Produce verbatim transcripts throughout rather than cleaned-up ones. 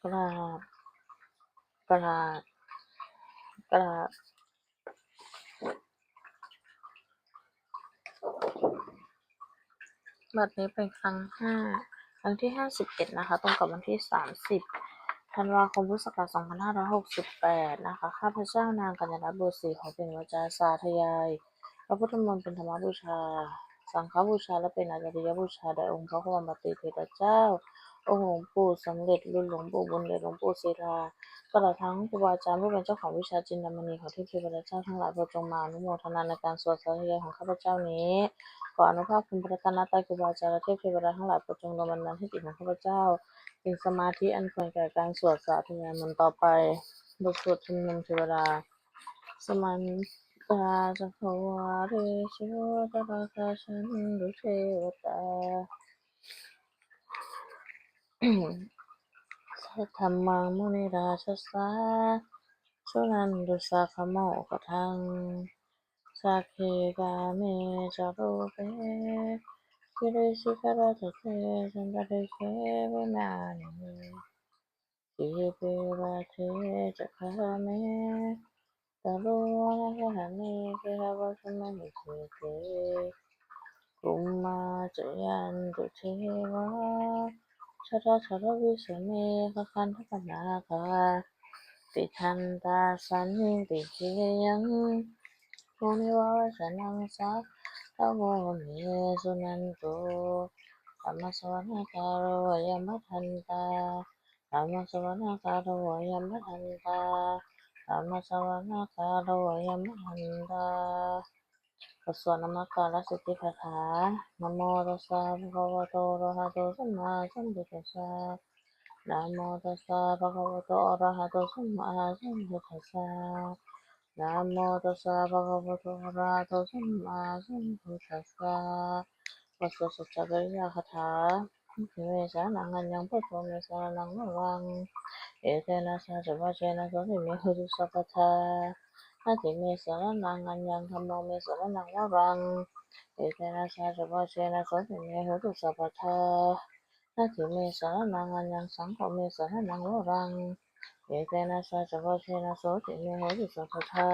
กราบ กราบ กราบ บัดนี้เป็นครั้งห้า ครั้งที่ห้าสิบเอ็ดนะคะ ตรงกับวันที่สามสิบ ธันวาคม พุทธศักราช สองพันห้าร้อยหกสิบแปด นะคะ ข้าพเจ้านางกัญญารัตน์ บุตรศรี ขอเปล่งวาจาสาธยาย พระพุทธมนต์เป็นธรรมบูชา สังฆบูชา และเป็นอาจาริยบูชาแด่องค์พระบรมปฏิเทระเจ้า องค์หลวงปู่สำเร็จ รุ่นหลวงปู่บุญเดช หลวงปู่ศิลา ตลอดทั้งครูบาอาจารย์ผู้เป็นเจ้าของวิชาจินดามณี ขอเทพเทวดาเจ้าทั้งหลายโปรดจงมาอนุโมทนาในการสวดสาธยายของข้าพเจ้านี้ ขออานุภาพคุณพระรัตนตรัย ครูบาอาจารย์ และเทพเทวดาทั้งหลายโปรดจงดลบันดาลให้จิตของข้าพเจ้า เป็นสมาธิอันควรแก่การสวดสาธยายมนต์ต่อไป บทสวดชุมนุมเทวดา Samantā cakkavāḷesu atrāgacchantu devatā, saddhammaṃ munirājassa suṇantu saggamokkhadaṃ. Sagge kāme ca rūpe girisikharataṭe cantalikkhe vimāne, dīpe raṭṭhe ca gāme taruvanagahane gehavatthumhi khette, bhummā cāyantu devā jalathalavisame yakkhagandhabbanāgā, tiṭṭhantā santike yaṃ munivaravacanaṃ sādhavo me suṇantu. Dhammassavanakālo ayam bhadantā. Dhammassavanakālo ayam bhadantā. Dhammassavanakālo ayam bhadantā. บทสวดนมการสิทธิคาถา Namo tassa bhagavato arahato sammāsambuddhassa. Namo tassa bhagavato arahato sammāsambuddhassa. Namo tassa bhagavato arahato sammāsambuddhassa. บทสวดสัจจกิริยาคาถา Natthi me saraṇaṃ aññaṃ, buddho me saraṇaṃ varaṃ, etena saccavajjena sotthi me hotu sabbadā. Natthi me saraṇaṃ aññaṃ, dhammo me saraṇaṃ varaṃ, etena saccavajjena sotthi me hotu sabbadā. Natthi me saraṇaṃ aññaṃ, saṅgho me saraṇaṃ varaṃ, etena saccavajjena sotthi me hotu sabbadā.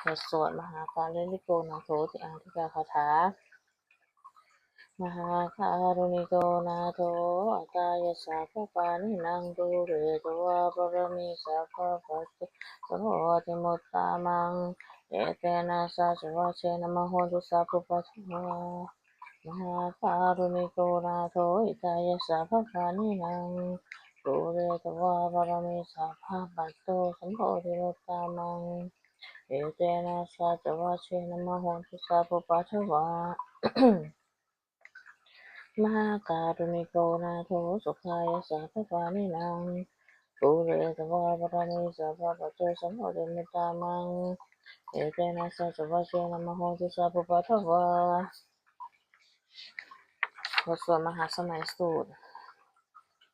บทสวดมหาการุณิโกนาโถติอาทิกาคาถา Mahākāruṇiko nātho atthāya sabbapāṇinaṃ, pūretvā pāramī sabbā patto sambodhimuttamaṃ, etena saccavajjena mā hontu sabbupaddavā. Mahākāruṇiko nātho hitāya sabbapāṇinaṃ, pūretvā pāramī sabbā patto sambodhimuttamaṃ, etena saccavajjena mā hontu sabbupaddavā. Mahākāruṇiko nātho sukhāya sabbapāṇinaṃ, pūretvā pāramī sabbā patto sambodhimuttamaṃ, etena saccavajjena mā hontu sabbupaddavā. บทสวดมหาสมัยสูตร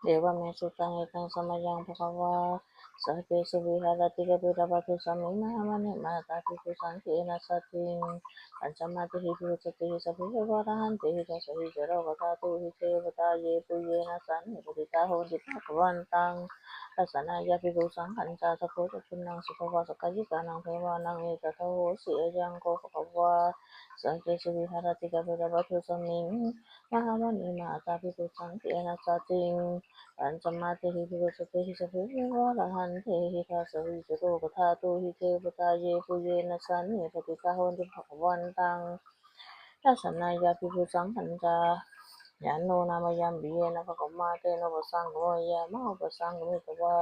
Evaṃ me sutaṃ. Ekaṃ samayaṃ bhagavā sakkesu viharati kapilavatthusmiṃ mahāvane mahatā bhikkhusaṅghena saddhiṃ pañcamattehi bhikkhusatehi sabbeheva arahantehi. Dasahi ca lokadhātūhi devatā yebhuyyena sannipatitā honti bhagavantaṃ dassanāya bhikkhusaṅghañca. Atha kho catunnaṃ suddhāvāsakāyikānaṃ devānaṃ etadahosi: Ayaṃ kho bhagavā sakkesu viharati kapilavatthusmiṃ mahāvane mahatā bhikkhusaṅghena saddhiṃ pañcamattehi bhikkhusatehi sabbeheva arahantehi. Dasahi ca lokadhātūhi devatā yebhuyyena sannipatitā honti bhagavantaṃ dassanāya bhikkhusaṅghañca. Yannūna mayampi yena bhagavā tena upasaṅkameyyāma, upasaṅkamitvā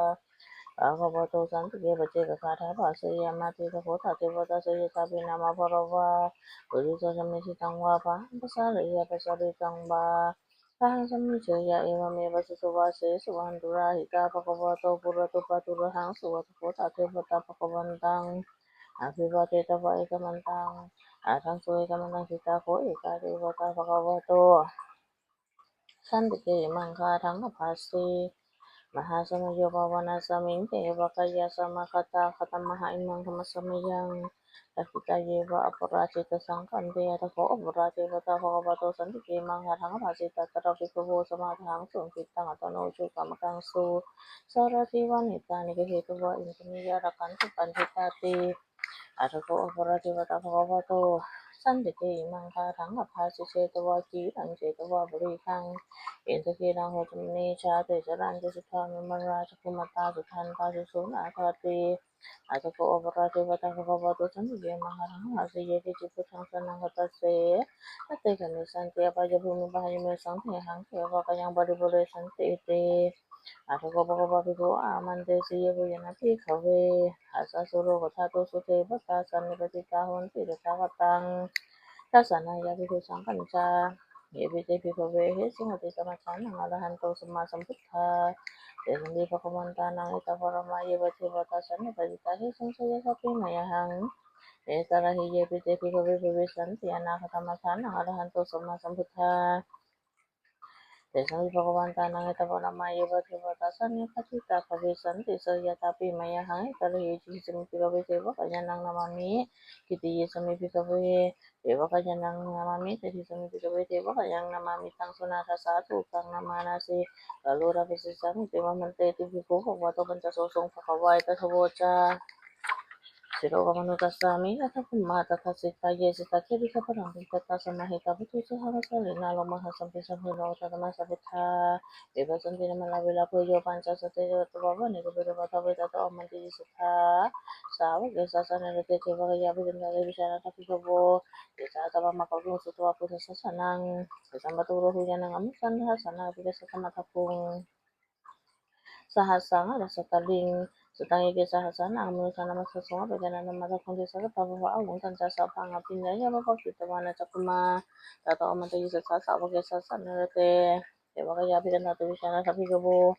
bhagavato santike paccekagāthā bhāseyyāmāti. Atha kho tā devatā seyyathāpi nāma balavā puriso sammiñjitaṃ vā bāhaṃ pasāreyya, pasāritaṃ vā bāhaṃ sammiñjeyya, evameva sutavā sesā antarahitā bhagavato purato pāturahaṃsu. Atha kho tā devatā bhagavantaṃ abhivādetvā ekamantaṃ aṭṭhaṃsu. Ekamantaṃ ṭhitā kho ekā devatā bhagavato santike imaṃ gāthaṃ abhāsi: Mahāsamayo pavanasmiṃ, devakāyā samāgatā; āgatamha imaṃ dhammasamayaṃ, Dakkhitāyeva aparājitasaṅghanti, atha kho aparājitapattā bhagavato santike imaṃ gāthaṃ abhāsi: Tatra bhikkhavo samādahaṃsu, cittaṃ attano ujukamakaṃsu, sārathīva nettāni gahetvā, indriyārakkhantu paṇḍitāti. Atha kho aparājitapattā bhagavato santike imaṃ gāthaṃ abhāsi: Chetvā khīlaṃ chetvā palighaṃ, indakhīlaṃ rojamāni ca, te caranti suddhā vimalā, cakkhumatā sudantā susunāgāti. Atha kho aparājitapattā bhagavato santike imaṃ gāthaṃ abhāsi: Yekeci buddhaṃ saraṇaṃ gatāse, na te gamissanti apāyabhūmiṃ, pahāya mayhaṃ saṅghahaṃ, devakāyaṃ paripūressantīti. Atha kho bhagavā bhikkhū āmantesi: Yebhuyyena bhikkhave dasasu lokadhātūsu devatā sannipatitā honti tathāgataṃ dassanāya bhikkhusaṅghañca. Yepi te bhikkhave ahesuṃ atītamaddhānaṃ arahanto sammāsambuddhā, tesampi bhagavantānaṃ etaparamāyeva devatā sannipatitā ahesuṃ, seyyathāpi mayhaṃ etarahi. Yepi te bhikkhave bhavissanti anāgatamaddhānaṃ arahanto sammāsambuddhā, tesampi bhagavantānaṃ etaparamāyeva devatā sannipatitā bhavissanti, seyyathāpi mayhaṃ etarahi. Icchīdīsāmi bhikkhave devakāyānaṃ nāmāni. Dutiyīsāmi bhikkhave devakāyānaṃ nāmāni. Tatīsāmi bhikkhave devakāyānaṃ nāmāni. Taṃ suṇātha sādhukaṃ manasikarotha bhāsissāmīti. Bhante, iti bhikkhu bhagavato paccassosuṃ. Bhagavā etadavoca: Silokamanuṃ passāmi, yattha bhummā tadassitā, ye sitā girigabbharaṃ, pahitattā samāhitā, puthū sahassaṃ girimekhalaṃ. Tato āmantayi satthā, sāvake sāsane rate, saddhammaṃ paṭipattaṃ bhagavantaṃ, tesaṃ tīṇaṃ mantaṃ vilokitvā, ye ca ātappamakaruṃ, pañcasikkhāsūpanissadanti. Tato āmantayi satthā, sāvake sāsane rate, devakāyā abhikkantā, te vijānātha bhikkhavo. Ye ca ātappamakaruṃ, sutvā buddhassa sāsanaṃ, tesampāturahu ñāṇaṃ, amanussāna dassanaṃ, appeke satamaddakkhuṃ, sahassaṃ atha sattariṃ. Sataṃ eke sahassānaṃ, amanussānamaddasuṃ, appekenantamaddakkhuṃ, te santappā bahuvā ahuṃ, tañca sabbaṃ abhiññāya, vavakkhitvāna cakkhumā. Tato āmantayi satthā, sāvake sāsane rate, devakāyā abhikkantā, te vijānātha bhikkhavo.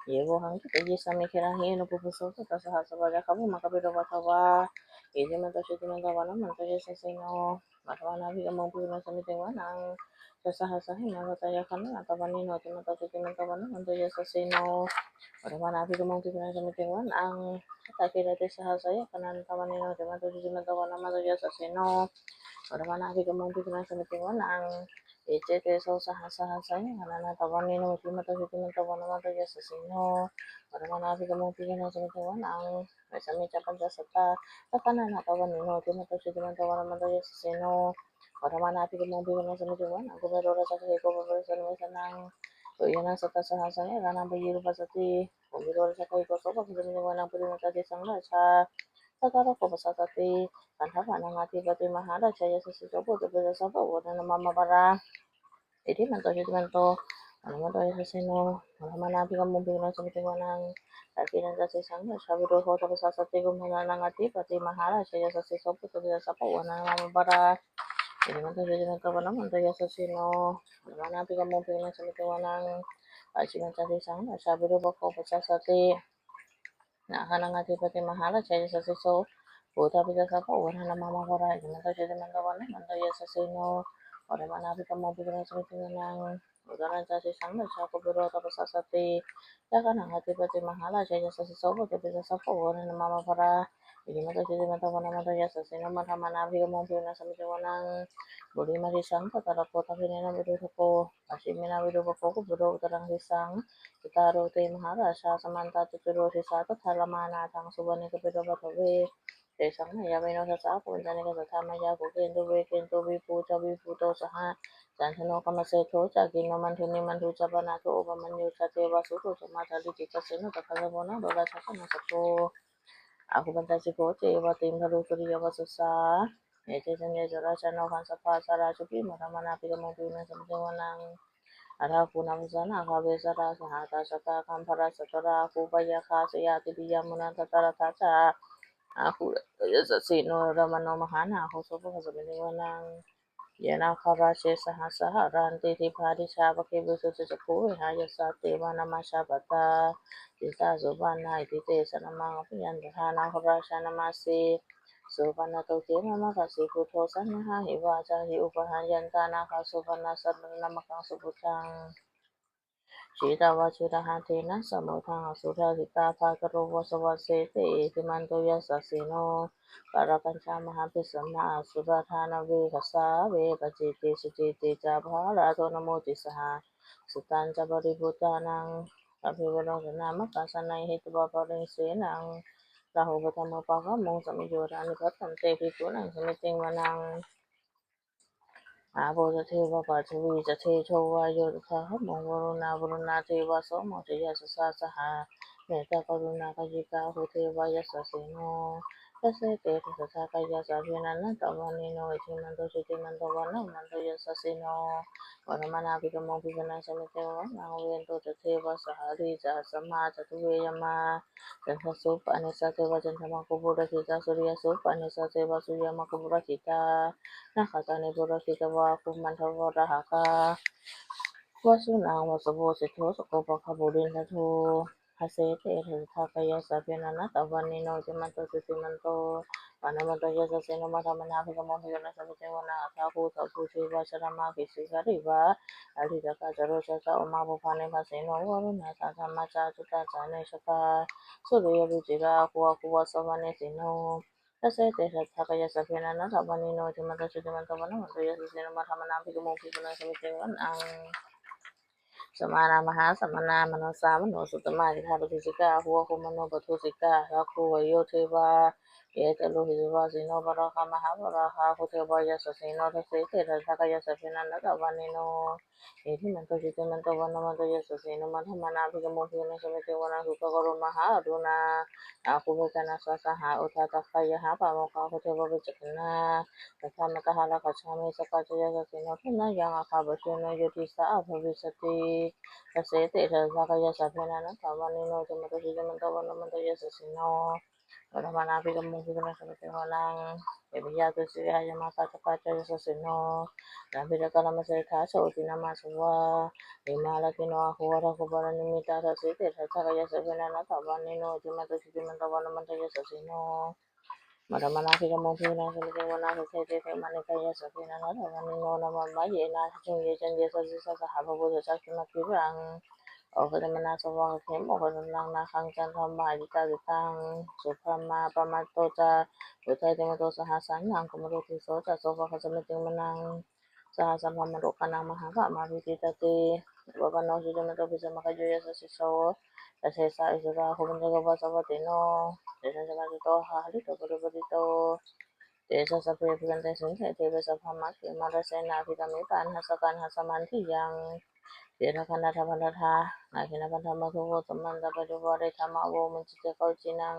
Ye vohaṃ kittayissāmi, girāhi anupubbaso. Sattasahassā va yakkhā, bhummā kāpilavatthavā, iddhimanto jutimanto, vaṇṇavanto yasassino, modamānā abhikkāmuṃ, bhikkhūnaṃ samitiṃ vanaṃ. Chasahassā hemavatā, yakkhā nānattavaṇṇino, iddhimanto jutimanto, vaṇṇavanto yasassino, modamānā abhikkāmuṃ, bhikkhūnaṃ samitiṃ vanaṃ. Sātāgirā tisahassā, yakkhā nānattavaṇṇino, iddhimanto jutimanto, vaṇṇavanto yasassino, modamānā abhikkāmuṃ, bhikkhūnaṃ samitiṃ vanaṃ. Iccete soḷasasahassā, yakkhā nānattavaṇṇino, iddhimanto jutimanto, vaṇṇavanto yasassino, modamānā abhikkāmuṃ, bhikkhūnaṃ samitiṃ vanaṃ. Vessāmi ca pañcasatā, yakkhā nānattavaṇṇino, iddhimanto jutimanto, vaṇṇavanto yasassino, modamānā abhikkāmuṃ, bhikkhūnaṃ samitiṃ vanaṃ. Kumbhīro rājagahiko, pavutthajātimakkhīlaṃ, tuyhaṃ sattasahassā, yakkhānaṃ payirupāsati, kumbhīro rājagahiko, sopāga samitiṃ vanaṃ. Purimañca disaṃ rājā, dhataraṭṭho pasāsati, gandhabbānaṃ ādhipati, mahārājā yasassi so. Puttāpi tassa bahavo, indanāmā mahabbalā, iddhimanto jutimanto, vaṇṇavanto yasassino, modamānā abhikkāmuṃ, bhikkhūnaṃ samitiṃ vanaṃ. Dakkhiṇañca disaṃ rājā, virūḷho tappasāsati, kumbhaṇḍānaṃ ādhipati, mahārājā yasassi so. Puttāpi tassa bahavo, indanāmā mahabbalā, iddhimanto jutimanto, vaṇṇavanto yasassino, modamānā abhikkāmuṃ, bhikkhūnaṃ samitiṃ vanaṃ. Pacchimañca disaṃ rājā, virūpakkho pasāsati, nāgānaṃ ādhipati, mahārājā yasassi so. Puttāpi tassa bahavo, indanāmā mahabbalā, iddhimanto jutimanto, vaṇṇavanto yasassino, modamānā abhikkāmuṃ, bhikkhūnaṃ samitiṃ vanaṃ. Uttarañca disaṃ rājā, kuvero tappasāsati, yakkhānaṃ ādhipati, mahārājā yasassi so. Puttāpi tassa bahavo, indanāmā mahabbalā, iddhimanto jutimanto, vaṇṇavanto yasassino, modamānā abhikkāmuṃ, bhikkhūnaṃ samitiṃ vanaṃ. Purimaṃ disaṃ dhataraṭṭho, dakkhiṇena virūḷhako, pacchimena virūpakkho, kuvero uttaraṃ disaṃ. Cattāro te mahārājā, samantā caturo disā, daddallamānā aṭṭhaṃsu, vane kāpilavatthave. Tesaṃ māyāvino dāsā, āgū vañcanikā saṭhā, māyā kuṭeṇḍu veṭeṇḍu, viṭū ca viṭuṭo saha, candano kāmaseṭṭho ca, kinnughaṇḍu nighaṇḍu ca, panādo opamañño ca, devasūto ca mātali, cittaseno ca gandhabbo, naḷo rājā janosabho, āgū pañcasikho ceva, timbarū suriyavacchasā. Ete caññe ca rājāno, gandhabbā saha rājubhi, modamānā abhikkāmuṃ, bhikkhūnaṃ samitiṃ vanaṃ. Athāgū nābhasā nāgā, vesālā sahatacchakā, kambalassatarā āgū, pāyāgā seyyathīvi, yāmunā dhataraṭṭhā ca, āgū yasassino. Varamāno mahānāgo, sopāga samitiṃ vanaṃ. Ye nāgarāje sahasā haranti, dibbā dijā pakkhi visuddhacakkhū, vehāyasā te vanamajjhapattā, citrā supaṇṇā iti tesa nāmaṃ. Abhayantadā nāgarājānamāsi, supaṇṇato khemamakāsi buddho, saṇhāhi vācāhi upavhayantā, nāgā supaṇṇā saraṇamakaṃsu buddhaṃ. Jitā vajirahatthena samuddaṃ asurā sitā, bhātaro vāsavassete iddhimanto yasassino. Kālakañjā mahābhismā asurā dānaveghasā, vepacitti sucitti ca pahārādo namucī saha. Satañca baliputtānaṃ abhiropitamanaso, sannayhitvā baliṃ senaṃ rāhubhaddamupāgamuṃ. Samayodāni bhaddante bhikkhūnaṃ samitiṃ vanaṃ. Āpo ca devā paṭhavī ca tejo vāyo tadāgamuṃ, varuṇā vāruṇā devā somo ca yasasā saha. Mettākaruṇākāyikā āhū devā yasassino, dasete dasadhā kāyā sabbe nānattavaṇṇino. Iddhimanto jutimanto vaṇṇavanto yasassino, modamānā abhikkāmuṃ bhikkhūnaṃ samitiṃ vanaṃ. Veṇḍū ca devā sahalī ca asamā ca duve yamā, candassūpanisā devā candamāgū purakkhitā, suriyassūpanisā devā suriyamāgū purakkhitā, nakkhattāni purakkhitvā āgū mandavalāhakā. Vasūnaṃ vāsavo seṭṭho sakkopāga purindado, dasete dasadhā kāyā sabbe nānattavaṇṇino. Iddhimanto jutimanto vaṇṇavanto yasassino, modamānā abhikkāmuṃ bhikkhūnaṃ samitiṃ vanaṃ. Athāgū sahabhū devā jalamaggisikhāriva, ariṭṭhakā ca rojā ca ummāpupphanibhāsino, varuṇā sahadhammā ca accutā ca anejakā, sūleyyarucirā āgū āgū vāsavanesino, dasete dasadhā kāyā sabbe nānattavaṇṇino. Iddhimanto jutimanto vaṇṇavanto yasassino, modamānā abhikkāmuṃ bhikkhūnaṃ samitiṃ vanaṃ. Samānā mahāsamānā mānusā mānusuttamā, khiḍḍāpadūsikā āgū āgū manopadūsikā, athāgū harayo devā ye ca lohitavāsino, pāragā mahāpāragā āgū devā yasassino, dasete dasadhā kāyā sabbe nānattavaṇṇino. Iddhimanto jutimanto vaṇṇavanto yasassino, modamānā abhikkāmuṃ bhikkhūnaṃ samitiṃ vanaṃ. Sukkā karumhā aruṇā āgū veghanasā saha, odātagayhā pāmokkhā āgū devā vicakkhaṇā, sadāmattā hāragajā missakā ca yasassino, thanayaṃ āgā pajjunno yo disā abhivassati, dasete dasadhā kāyā sabbe nānattavaṇṇino. Iddhimanto jutimanto vaṇṇavanto yasassino, modamānā abhikkāmuṃ bhikkhūnaṃ samitiṃ vanaṃ. Khemiyā tusitā yāmā kaṭṭhakā ca yasassino, lambitakā lāmaseṭṭhā ca udditā mātavā, nimmānaratino āgū athāgū paranimmitā, dasete dasadhā kāyā sabbe nānattavaṇṇino. Iddhimanto jutimanto vaṇṇavanto yasassino, modamānā abhikkāmuṃ bhikkhūnaṃ samitiṃ vanaṃ. Saṭṭhete devamanikāyā sabbe nānattavaṇṇino, nāmanvayena āgañchuṃ ye caññe sadisā saha, pavutthajātimatthaṃ oghatiṇṇamanāsavaṃ, dakkhemoghataraṃ nāgaṃ candaṃva asitātitaṃ, subrahmā paramatto ca buddho iddhimato saha, sanaṅkumāro tisso ca sopāga samitiṃ vanaṃ. Sahassaṃ brahmalokānaṃ mahābrahmābhitiṭṭhati, upapanno jutimanto bhismākāyo yasassi so, dasettha issarā āgū paccekavasavattino, tesañca majjhato āga hārito parivārito. Te ca sabbe abhikkante sinde deve sabrahmake, mārasenā abhikkāmi pāṇasakāhasmaṃ. Yantiyaṃ dharaṇābhaddhā nāgena bandhamatthu vo, samantā parivāretha mā vo muñcittha koci naṃ.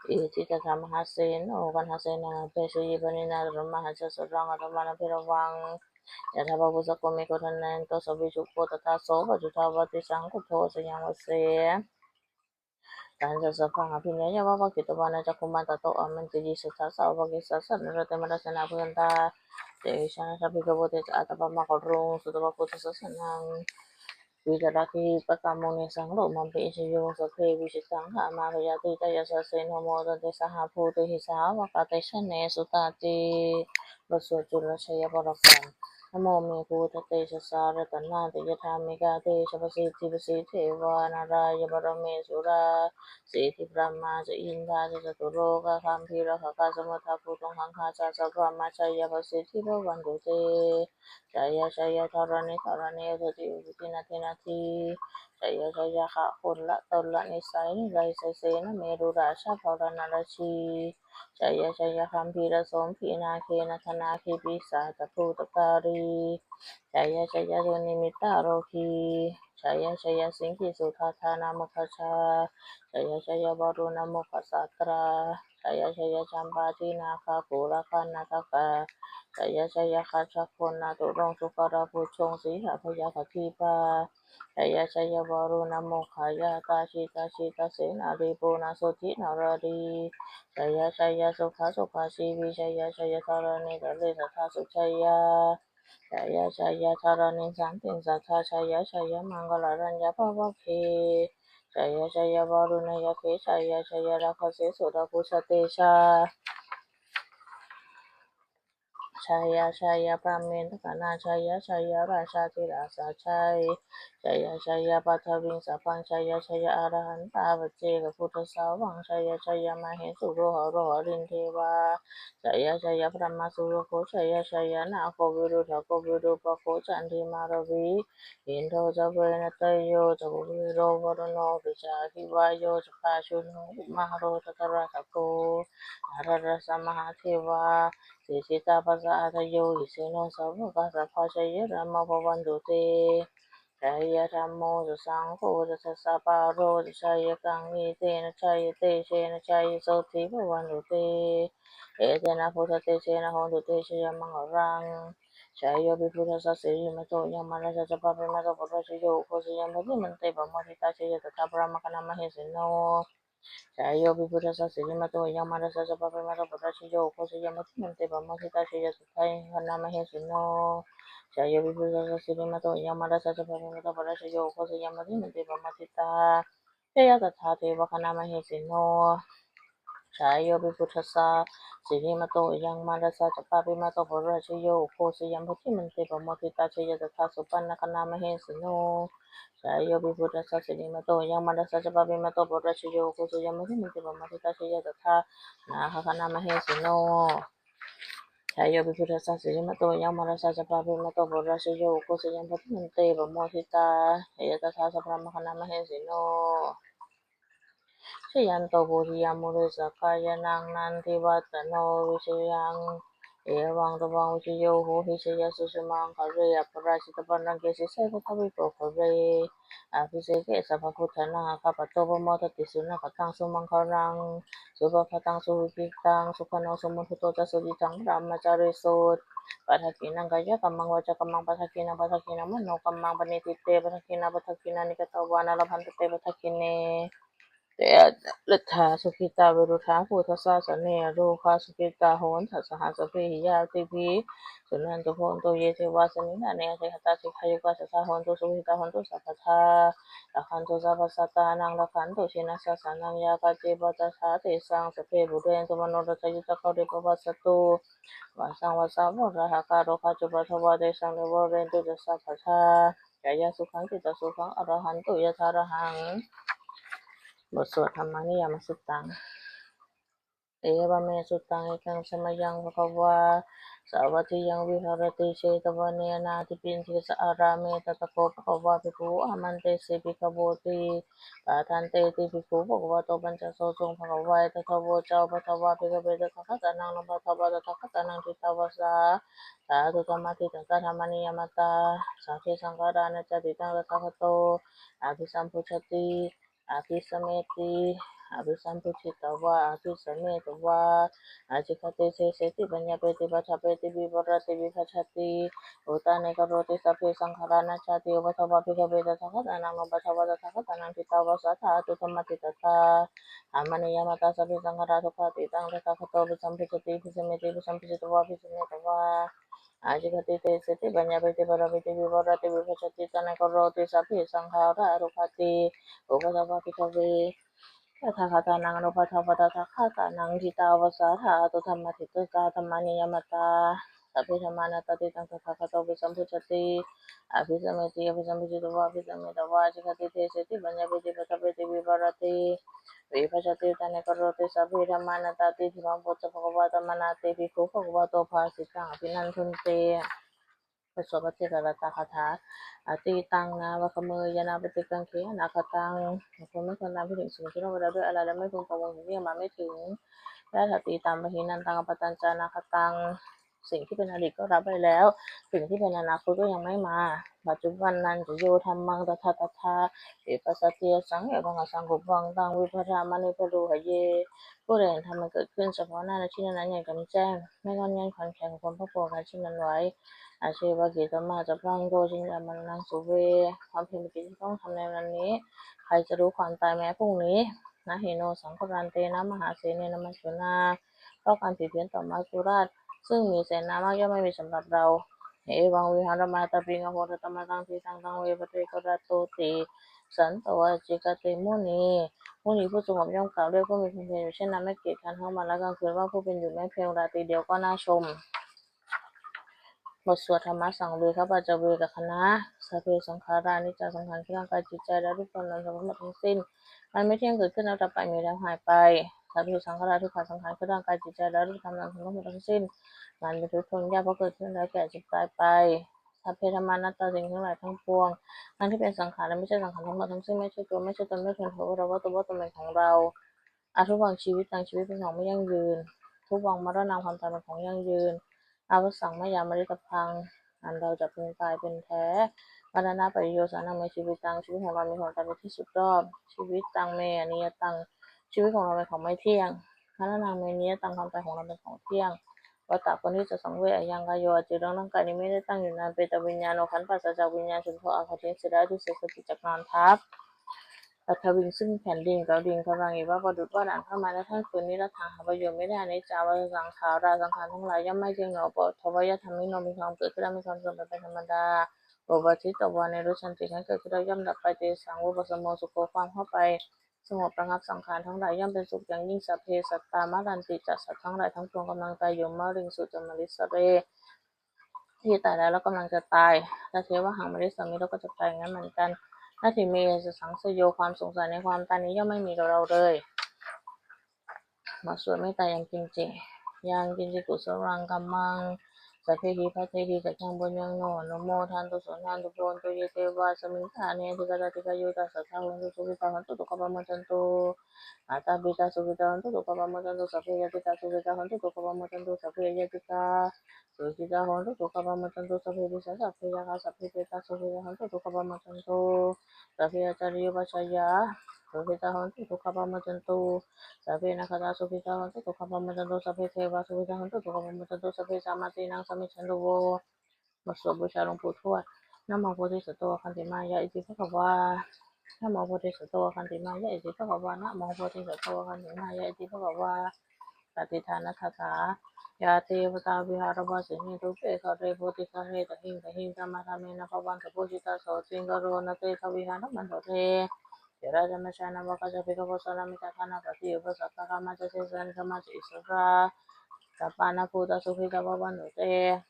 Iti tattha mahāseno kaṇhasenaṃ apesayi, pāṇinā talamāhacca saraṃ katvāna bheravaṃ. Yathā pāvussako megho thanayanto savijjuko, tadā so paccudāvatti saṅkuddho asayaṃvase. Tañca sabbaṃ abhiññāya vavakkhitvāna cakkhumā, tato āmantayi satthā sāvake sāsane rate. Mārasenā abhikkantā te vijānātha bhikkhavo, te ca ātappamakaruṃ sutvā buddhassa sāsanaṃ. Vītarāgehi pakkāmuṃ nesaṃ lomampi iñjayuṃ. Sabbe vijitaṃ kāmā bhayātītā yasassino, modanti saha bhūtehi sāvakā te janesutāti. บทสวดจุลชัยปกรณ์ Namo me buddhatejasā ratanattayadhammikā, tejapasiddhi pasīdevā nārāyaparamesurā, siddhibrahmā ca indā ca catulokā gambhīrakkhakā samuddā bhūtuṃ gaṅgā ca sabrahmajayapasiddhi bhavantu te. Jaya jaya dharaṇi dharaṇī udadhi udadhī nadi nadī, jaya jaya gaganalatanalanisai nirayasai senamerurājabala narajī, jaya jaya gambhīrasombhī nāgenandanaagī pisācabhūtakālī, jaya jaya dunnimittarogī, jaya jaya siṅgīsudādānamukhajā, jaya jaya varuṇamukhasātrā, jaya jaya campādināgakulaganatakā, jaya jaya gajjagonnaturaṅga sukarabhujaṅga sīhabyagghadīpā, jaya jaya varuṇamukhayātrā jita jita senārī puna suddhi naradī, jaya jaya sukhā sukhā jīvī, jaya jaya dharaṇītale sadā sujayā, jaya jaya dharaṇī santin sadā, jaya jaya maṅkarāja bhavagge, jaya jaya varuṇayakkhe, jaya jaya rakkhase surabhujatejā, jaya jaya brahmendagaṇā, jaya jaya rājādhirāja, jaya Jaya jaya paṭhaviṃ sabbaṃ, jaya jaya arahantā paccekabuddhasāvaṃ, jaya jaya mahesuro haro harindevā, jaya jaya brahmā surakkho, jaya jaya nāgo viruḷhako virūpakkho candimā ravi, indo ca venateyyo ca kuvero varuṇopi ca, aggi vāyo ca pājuṇho kumāro dhataraṭṭhako, dhataraṭṭhakā mahādevā, siddhitāpasa-ādayo, isino sāvakā sabbe, jaya rāmo bhavantu te. Jaya dhammo ca saṅgho ca, dasapālo ca jayakaṃ, etena jayatejena jayasotthī bhavantu te. Etena buddhatejena hotu te jayamaṅgalaṃ. Jayopi buddhassa sirīmato ayaṃ, mārassa ca pāpimato parājayo, ugghosayaṃ bodhimaṇḍe pamoditā, jaya tadā brahmagaṇā mahesino. Jayopi buddhassa sirīmato ayaṃ, mārassa ca pāpimato parājayo, ugghosayaṃ bodhimaṇḍe pamoditā, jaya tadā brahmagaṇā mahesino. Jayopi buddhassa sirīmato ayaṃ, mārassa ca pāpimato parājayo, ugghosayaṃ bodhimaṇḍe pamoditā, jaya tadā devagaṇā mahesino. Jayopi buddhassa sirīmato ayaṃ, mārassa ca pāpimato parājayo, ugghosayaṃ bodhimaṇḍe pamoditā, jaya tadā supaṇṇagaṇā mahesino. Jayopi buddhassa sirīmato ayaṃ, mārassa ca pāpimato parājayo, ugghosayaṃ bodhimaṇḍe pamoditā, jaya tadā nāgagaṇā mahesino. Jayopi buddhassa sirīmato ayaṃ, mārassa ca pāpimato parājayo, ugghosayaṃ bodhimaṇḍe pamoditā, jaya tadā sabrahmagaṇā mahesino. Jayanto bodhiyā mūle, sakyānaṃ nandivaḍḍhano, vijayaṃ evaṃ tvaṃ vijayo hohi, jayassu jayamaṅgale, aparājitapallaṅke sīse paṭhavipokkhare, abhiseke sabbabuddhānaṃ, aggappatto pamodati. Sunakkhattaṃ sumaṅgalaṃ, supabhātaṃ suhuṭṭhitaṃ, sukhaṇo sumuhutto ca, suyiṭṭhaṃ brahmacārisu, padakkhiṇaṃ kāyakammaṃ, vācākammaṃ padakkhiṇaṃ, padakkhiṇaṃ manokammaṃ, paṇidhī te padakkhiṇā, padakkhiṇāni katvāna, labhantatthe padakkhiṇe. Jayaladdhā sukhitā viruḷhā buddhasāsane, arogā sukhitā hotha saha sabbehi ñātibhi. Suṇantu bhonto ye devā, asmiṃ ṭhāne adhigatā, dīghāyukā sadā hontu, sukhitā hontu sabbadā, rakkhantu sabbasattānaṃ, rakkhantu jinasāsanaṃ. Yā kāci patthanā tesaṃ, sabbe pūrentu manorathā, yuttakāle pavassantu, vassaṃ vassāvalāhakā, rogā cupaddavā tesaṃ, nivārentu ca sabbadā. Kāyasukhaṃ cittasukhaṃ, arahantu yathārahaṃ. บทสวด Dhammaniyāmasuttaṃ. Evaṃ me sutaṃ. Ekaṃ samayaṃ bhagavā sāvatthiyaṃ viharati jetavane anāthapiṇḍikassa ārāme. Tatra kho bhagavā bhikkhū āmantesi bhikkhavoti. Bhadanteti bhikkhū bhagavato paccassosuṃ. Bhagavā etadavoca. Uppādā vā bhikkhave tathāgatānaṃ anuppādā vā tathāgatānaṃ, ṭhitā va sā dhātu dhammaṭṭhitatā dhammaniyāmatā, sabbe saṅkhārā anattā. Ṭhitaṃ tathāgato abhisambujjhati abhisameti, abhisambujjhitvā abhisametvā ācikkhati deseti paññapeti paṭṭhapeti vivarati vibhajati uttānīkaroti sabbe saṅkhārā anattāti. Uppādā vā bhikkhave tathāgatānaṃ anuppādā vā tathāgatānaṃ, ṭhitā va sā dhātu dhammaṭṭhitatā dhammaniyāmatā, sabbe saṅkhārā dukkhāti. Taṃ tathāgato abhisambujjhati abhisameti, abhisambujjhitvā abhisametvā ācikkhati deseti paññapeti paṭṭhapeti vivarati vibhajati uttānīkaroti sabbe saṅkhārā dukkhāti. Uppādā vā bhikkhave tathāgatānaṃ anuppādā vā tathāgatānaṃ, ṭhitā va sā dhātu dhammaṭṭhitatā dhammaniyāmatā, sabbe dhammā anattāti. Taṃ tathāgato abhisambujjhati abhisameti, abhisambujjhitvā abhisametvā ācikkhati deseti paññapeti paṭṭhapeti vivarati vibhajati uttānīkaroti sabbe dhammā anattāti. Itimaṃ bhagavā dhammasamaye sutto bhagavato bhāsitaṃ abhinandunti. บทสวดภัทเทกรัตตคาถา Atītaṃ nānvāgameyya nappaṭikaṅkhe anāgataṃ. บุคคลไม่ควรตามคิดถึงสิ่งที่ล่วงไปแล้วด้วยอาลัย และไม่พึงพะวงถึงที่ยังมาไม่ถึง Yadatītaṃ pahīnantaṃ appattañca anāgataṃ. สิ่งที่เป็นอดีตก็ละไปแล้ว สิ่งที่เป็นอนาคตก็ยังไม่มา Paccuppannañca yo dhammaṃ tattha tattha vipassati, ajjhattaṃ evaṃ asaṅkuppaṃ taṃ viddhā maṇi garuhayye. ผู้ใดเห็นธรรมมันเกิดขึ้นเฉพาะหน้าในที่นั้นๆ อย่างแจ่มแจ้ง ไม่ง่อนแง่นคลอนแคลน ควรพอกพูนการเช่นนั้นไว้ Ajjeva kiccamācaraṃ ko jaññā maraṇaṃ suve. ความเพียรเป็นกิจที่ต้องทำในวันนี้ ใครจะรู้ความตายแม้พรุ่งนี้ Na hi no saṅgarantena mahāsenena maccunā. เพราะการเบียดเบียนต่อมัจจุราช ซึ่งมีเสนามากย่อมไม่มีสำหรับเรา Evaṃvihāramātāpiṃ ahorattamatanditaṃ taṃ ve bhaddekarattoti santo ācikkhate muni. มุนีผู้สงบย่อมกล่าวเรียกผู้มีความเพียรอยู่เช่นนั้น ไม่เกียจคร้านทั้งวันและกลางคืน ว่าผู้เป็นอยู่แม้เพียงราตรีเดียวก็น่าชม บทสวดธรรมสังเวคปัจจเวกขณะ Sabbe saṅkhārā aniccā, saṅkhāra คือร่างกายจิตใจและรูปธรรมนามธรรมทั้งหมดทั้งสิ้น มันไม่เที่ยง เกิดขึ้นแล้วดับไป มีแล้วหายไป Sabbe saṅkhārā dukkhā, สังขารคือร่างกายจิตใจและรูปธรรมนามธรรมทั้งหมดทั้งสิ้น มันเป็นทุกข์ทนยาก เพราะเกิดขึ้นแล้วแก่เจ็บตายไป Sabbe dhammā anattā, สิ่งทั้งหลายทั้งปวง ทั้งที่เป็นสังขารและไม่ใช่สังขารทั้งหมดทั้งสิ้น ไม่ใช่ตัว ไม่ใช่ตน ไม่ควรถือว่าเรา ว่าตัว ว่าตนเป็นของเรา Adhuvaṃ jīvitaṃ, ชีวิตเป็นของไม่ยั่งยืน Dhuvaṃ maraṇaṃ, ความตายเป็นของยั่งยืน Avassaṃ mayā maritabbaṃ, อันเราจะพึงตายเป็นแท้ Maraṇapariyosānaṃ me jīvitaṃ, ชีวิตของเรามีความตายเป็นที่สุดรอบ Jīvitaṃ me aniyataṃ, ชีวิตของเราเป็นของไม่เที่ยง Maraṇaṃ me niyataṃ, ความตายของเราเป็นของเที่ยง Vata ควรที่จะสังเวช Ayaṃ kāyo aciraṃ, ร่างกายนี้ไม่ได้ตั้งอยู่นาน Petaviññāṇo ครั้นปราศจากวิญญาณ Chuḍḍho ābādhesī, เสียชีวิตแล้ว Adhisessati จักนอนทับ Paṭhaviṃ ซึ่งแผ่นดิน Kaliṅgaraṃ iva ประดุจว่าด่านผ้าไม้ และถ้ำคืน Niratthaṃ หาประโยชน์ไม่ได้ Aniccā vata saṅkhārā, สังขารทั้งหลายย่อมไม่เที่ยงหนอ Uppādavayadhammino มีความเกิดขึ้นแล้วมีความเสื่อมไปเป็นธรรมดา Uppajjitvā nirujjhanti ครั้นเกิดขึ้นแล้วย่อมดับไป Tesaṃ vūpasamo sukho ความเข้าไปสงบระงับสังขารทั้งหลายย่อมเป็นสุขอย่างยิ่ง Sabbe sattā maranti ca สัตว์ทั้งหลายทั้งปวงกำลังตายอยู่ Mariṃsu ca marissare ที่ตายแล้วและกำลังจะตาย Tathevāhaṃ marissāmi เราก็จะตายอย่างนั้นเหมือนกัน Natthi me ettha saṃsayo ความสงสัยในความตายนี้ย่อมไม่มีกับเราเลย บทสวดเมตตา Yaṃ kiñci, yaṃ kiñci kusalaṃ kammaṃ sabbehi katehi kataṃ puññaṃ no anumodantu suṇantu bhonto ye devā asmiṃ ṭhāne adhigatā dīghāyukā sadā hontu sukhitā hontu dukkhā pamuccantu. Mātā pitā sukhitā hontu dukkhā pamuccantu. Sabbe ñātikā sukhitā hontu dukkhā pamuccantu. Sabbe aññātikā sukhitā hontu dukkhā pamuccantu. Sabbe pisācā sabbe yakkhā sabbe petā sukhitā hontu dukkhā pamuccantu. Sabbe ācariyupajjhāyā sukhitā hontu dukkhā pamuccantu. Sabbe nakkhattā sukhitā hontu dukkhā pamuccantu. Sabbe devā sukhitā hontu dukkhā pamuccantu. Sabbasampattīnaṃ samijjhantu vo. บทสวดบูชาหลวงปู่ทวด Namo bodhisatto āgantimāya iti bhagavā. Namo bodhisatto āgantimāya iti bhagavā. Namo bodhisatto āgantimāya iti bhagavā. Pattidānagāthā. Yā devatā vihāravāsinī thūpe ghare bodhighare tahiṃ tahiṃ, taṃ taṃ dhammadānena bhavantu pūjitā, sotthiṃ karontedha vihāramaṇḍale. Therā ca majjhā navakā ca bhikkhavo, sārāmikā dānapatī upāsakā, gāmā ca desā nigamā ca issarā, sappāṇabhūtā sukhitā bhavantu te.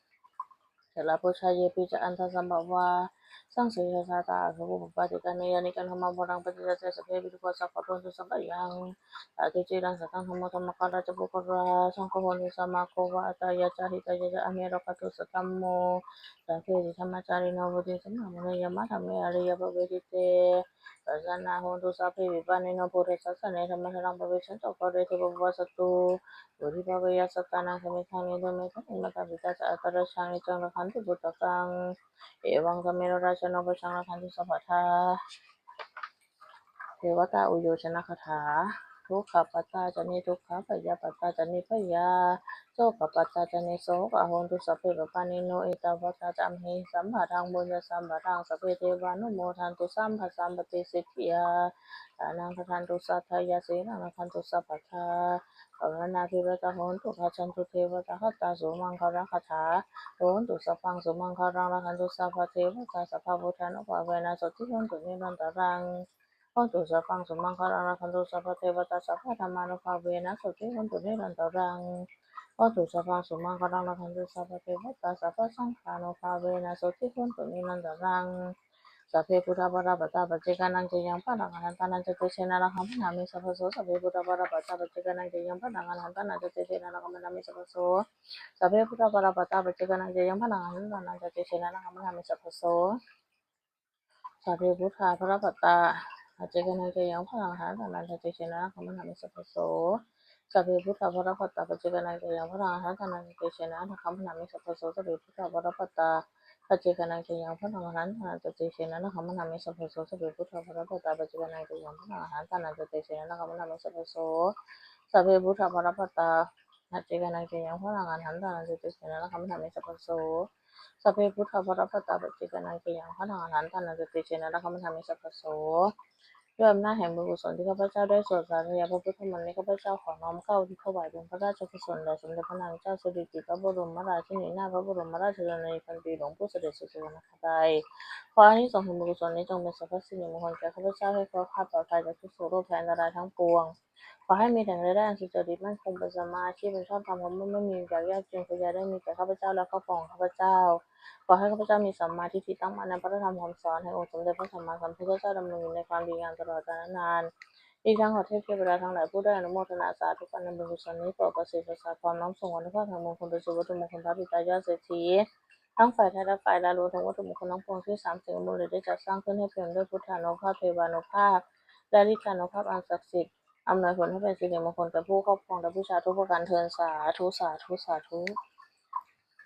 Jalābujā yepi ca aṇḍasambhavā, saṃsedajātā athavopapātikā, niyyānikaṃ dhammavaraṃ paṭicca te, sabbepi dukkhassa karontu saṅkhayaṃ. Sādhu ciraṃ sataṃ dhammo, dhammakārā ca puggalā, saṅgho hotu samaggo va, atthāya ca hitāya ca. Amhe rakkhatu saddhammo, sabbepi dhammacārino, vuḍḍhiṃ sampāpuṇeyyāma, dhamme ariyappavedite. Pajanā hontu sabbepi pāṇino, buddhasāsane dhammavaraṃ pavecchanto, kāle devo pavassatu, vuḍḍhibhāvāya sattānaṃ samiddhaṃ netu medaniṃ. Mātā pitā ca atrajaṃ, niccaṃ rakkhanti puttakaṃ, evaṃ sameyo rājāno, pajaṃ rakkhanti sabbadā. Devatāuyyojanagāthā. Dukkhappattā ca niddukkhā, bhayappattā ca nibbhayā, sokappattā ca nissokā, hontu sabbepi pāṇino. Ettāvatā ca amhehi, sambhataṃ puññasampadaṃ, sabbe devānumodantu, sabbasampattisiddhiyā. Dānaṃ dadantu saddhāya, sīlaṃ rakkhantu sabbadā, bhāvanābhiratā hontu, gacchantu devatāgatā. Sumaṅgalagāthā. Hotu sabbaṃ sumaṅgalaṃ, rakkhantu sabbadevatā, sabbabuddhānubhāvena, sotthī hontu nirantaraṃ. Hotu sabbaṃ sumaṅgalaṃ, rakkhantu sabbadevatā, sabbadhammānubhāvena, sotthī hontu nirantaraṃ. Hotu sabbaṃ sumaṅgalaṃ, rakkhantu sabbadevatā, sabbasaṅghānubhāvena, sotthī hontu nirantaraṃ. Sabbe buddhā balappattā, paccekānañca yaṃ balaṃ, arahantānañca tejena, rakkhaṃ bandhāmi sabbaso. Sabbe buddhā balappattā, paccekānañca yaṃ balaṃ, arahantānañca tejena, rakkhaṃ bandhāmi sabbaso. Sabbe buddhā balappattā, paccekānañca yaṃ balaṃ, arahantānañca tejena, rakkhaṃ bandhāmi sabbaso. Sabbe buddhā balappattā, paccekānañca yaṃ balaṃ, arahantānañca tejena, rakkhaṃ bandhāmi sabbaso. Sabbe buddhā balappattā, paccekānañca yaṃ balaṃ, arahantānañca tejena, rakkhaṃ bandhāmi sabbaso. Sabbe buddhā balappattā, paccekānañca yaṃ balaṃ, arahantānañca tejena, rakkhaṃ bandhāmi sabbaso. Sabbe buddhā balappattā, paccekānañca yaṃ balaṃ, arahantānañca tejena, rakkhaṃ bandhāmi sabbaso. Sabbe buddhā balappattā, paccekānañca yaṃ balaṃ, arahantānañca tejena, rakkhaṃ bandhāmi sabbaso. Sabbe buddhā balappattā, paccekānañca yaṃ balaṃ, arahantānañca tejena, rakkhaṃ bandhāmi sabbaso. ด้วยอำนาจแห่งบุญกุศลที่ข้าพเจ้าได้สวดสาธยายพระพุทธมนต์นี้ ข้าพเจ้าขอน้อมเกล้าอุทิศถวายเป็นพระราชกุศลแด่สมเด็จพระนางเจ้าสิริกิติ์ พระบรมราชินีนาถ พระบรมราชชนนีพันปีหลวง ผู้เสด็จสู่สวรรคาลัย ขออานิสงส์แห่งบุญกุศลนี้จงเป็นสรรพสิริมงคลแก่ข้าพเจ้า ให้แคล้วคลาดปลอดภัยจากทุกข์โศกโรคภัยอันตรายทั้งปวง ขอให้มีแต่รายได้อันสุจริตมั่นคง เป็นสัมมาอาชีพ เป็นชอบธรรม คำว่าไม่มีอยากยากจน ขออย่าได้มีแก่ข้าพเจ้าและครอบครัวของข้าพเจ้า ขอให้ข้าพเจ้ามีสัมมาทิฏฐิ ตั้งมั่นในพระธรรมคำสอนแห่งองค์สมเด็จพระสัมมาสัมพุทธเจ้า ดำรงอยู่ในความดีงามตลอดกาลนาน อีกทั้งขอเทพเทวดาทั้งหลายผู้ได้อนุโมทนาสาธุการในบุญกุศลนี้ โปรดประสิทธิ์ประสาทพร น้อมส่งอานุภาพแห่งมงคลไปสู่วัตถุมงคลพระปิดตายอดเศรษฐี ทั้งฝ่ายไทยและฝ่ายลาว รวมถึงวัตถุมงคลทั้งปวงที่สามสิ่งบุญได้จัดสร้างขึ้น ให้เปี่ยมด้วยพุทธานุภาพ เทวานุภาพ และฤทธานุภาพอันศักดิ์สิทธิ์ อำนวยผลให้เป็นสิริมงคลแก่ผู้ครอบครองและบูชาทุกประการเทอญ สาธุ สาธุ สาธุ